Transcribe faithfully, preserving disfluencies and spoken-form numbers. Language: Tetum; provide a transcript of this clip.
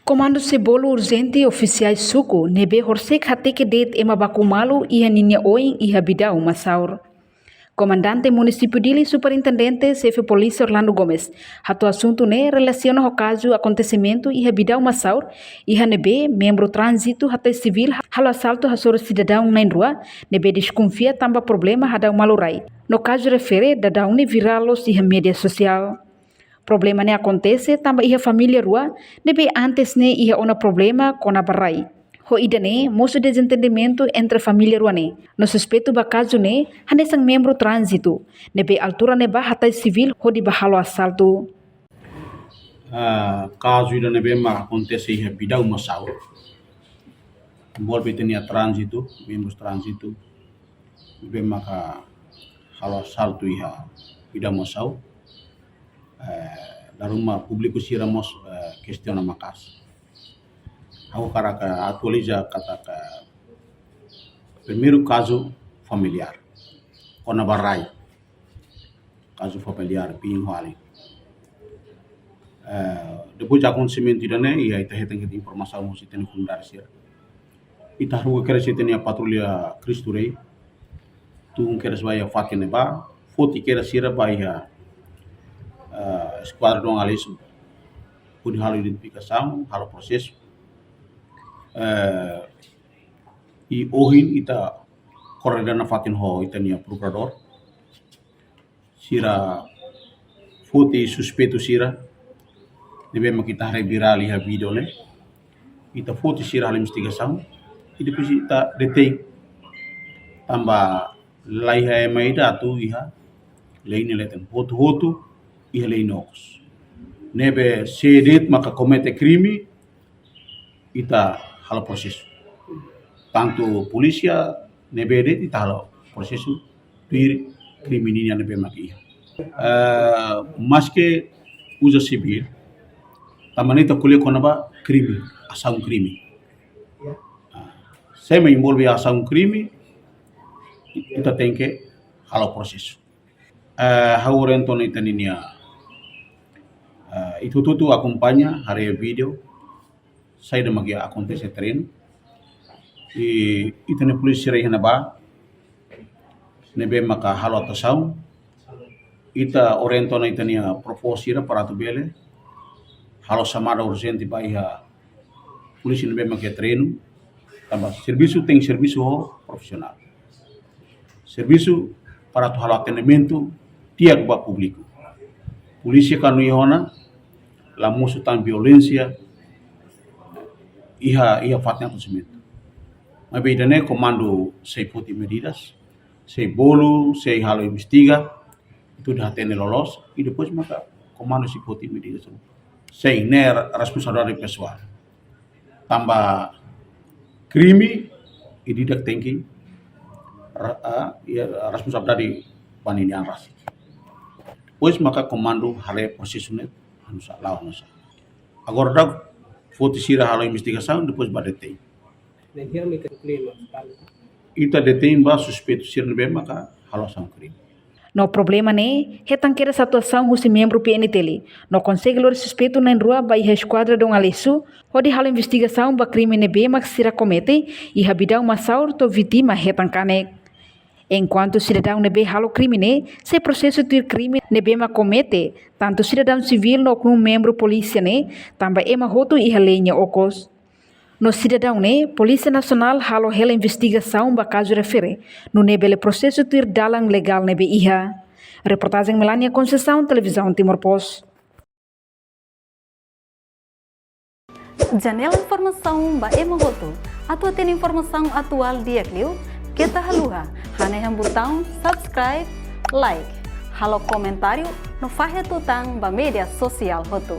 Komandu sei bolu urjente ofisiais suku ne'ebé horisehik hateke de'it ema baku malu iha ninia oin iha Bidau Masaur. Komandante Munisípiu Dili, Superintendente Xefe Polísia Orlando Gomes, hato'o asuntu ne'e relasiona ho kazu akontesimentu iha Bidau Masaur, iha ne'ebé membru tránzitu hatais sivíl halo asaltu hasoru sidadaun na'in-rua ne'ebé deskonfia tanba problema hadau malu rai. No kazu refere daudaun ne'e virál loos iha média sosiál. Problema ne'e akontese tanba iha família rua ne'ebé antes ne'e iha ona problema kona-ba rai. Ho ida-ne'e mosu dezentendimentu entre família rua ne'e. No suspeitu ba kazu ne'e hanesan membru tránzitu ne'ebé altura ne'ebá hatais sivíl hodi ba halo asaltu. Ah, kazu ida ne'ebé mak akontese iha Bidau Masaur. Envolve ita-nia tránzitu, membrus tránzitu ne'ebé maka halo asaltu iha Bidau Masaur. Eh, dala ruma públiku sira mós, eh, kestiona maka'as. Ha'u hakarak atualiza katak primeiru kazu familiár. Kona-ba rai. Kazu familiár, biin ho alin. Eh, depois de akontesimentu ida-ne'e, iha ita hetan kedas informasaun husi ita-nia komunidade sira. Ita haruka kedas ita-nia patrulla Cristo Rei. Tun kedas ba iha fatin ne'ebá, foti kedas sira ba iha, eh, eskuadra Dom Aleixo. Hodi halo identifikasaun, halo prosesu. Eh, i ohin ita koordena nafatin ho ita-nia prokuradór. Sira foti suspeitu sira ne'ebé mak ita haree virál iha vídeo ne'e. Ita foti sira halo investigasaun. I depois ita detein. Tanba laiha ema ida atu iha lei nia leten. Hotu-hotu iha lei nia okos. Ne'ebé sé de'it maka komete krime, ita halo prosesu. Tantu polísia ne'ebé de'it ita halo prosesu tuir krime nian ne'ebé mak iha. Eh, maske uza sivíl, tanba ne'e ita ko'alia kona-ba krime, asaun krime. Ah, se ema envolve asaun krime, ita tenke halo prosesu. Eh, ha'u orienta ona ita ninia, eh, ita hotu-hotu akompaña, haree vídeo, saida mak akontese iha terrenu. I ita-nia polísia sira iha ne'ebá ne'ebé maka halo atuasaun. Ita orienta ona ita-nia prof sira para atu bele halo xamada urjente ba iha polísia ne'ebé mak iha terrenu. Tanba servisu tenke servisu ho profisionál. Servisu para atu halo atendimentu di'ak ba públiku. Polísia kuandu iha ona, la mosu tan violénsia iha, iha fatin akontesimentu. Maibé ida-ne'e komandu sei foti medidas, sei bolu, sei halo investiga, ita hatene loloos, i depois maka komandu sei foti medidas. Sei, ne'e responsabilidade pesoál. Tanba krime, ida-idak tenke, ra-, ah, iha responsabilidade ba ninia an rasik. Depois maka komandu haree prosesu ne'e, anu sa, la'o anu sa. Agora daudaun foti sira halo investigasaun, depois ba detein. Ita detein ba suspeitu sira ne'ebé maka halo asaun krime. No problema ne'e hetan kedas atuasaun husi membru P N T L, no konsege lori suspeitu na'in-rua ba iha eskuadra Dom Aleixo, hodi halo investigasaun ba krime ne'ebé mak sira komete iha Bidau Masaur to'o vítima hetan kanek. Enkuantu sidadaun ne'ebé halo krime ne'e sei prosesu tuir krime ne'ebé mak komete, tantu sidadaun sivíl no oknum membru polísia ne'e, tanba ema hotu iha lei nia okos. No sidadaun ne'e, Polísia Nasionál halo hela investigasaun ba kazu refere, nune'e bele prosesu tuir dalan legál ne'ebé iha. Reportajen Melania Conceição, Televizaun Timor Post. Janela informasaun ba ema hotu. Atu hatene informasaun atuál di'ak liu, keta haluha hanehan butaun subscribe, like, halo komentáriu, no fahe tutan ba média sosiál hotu.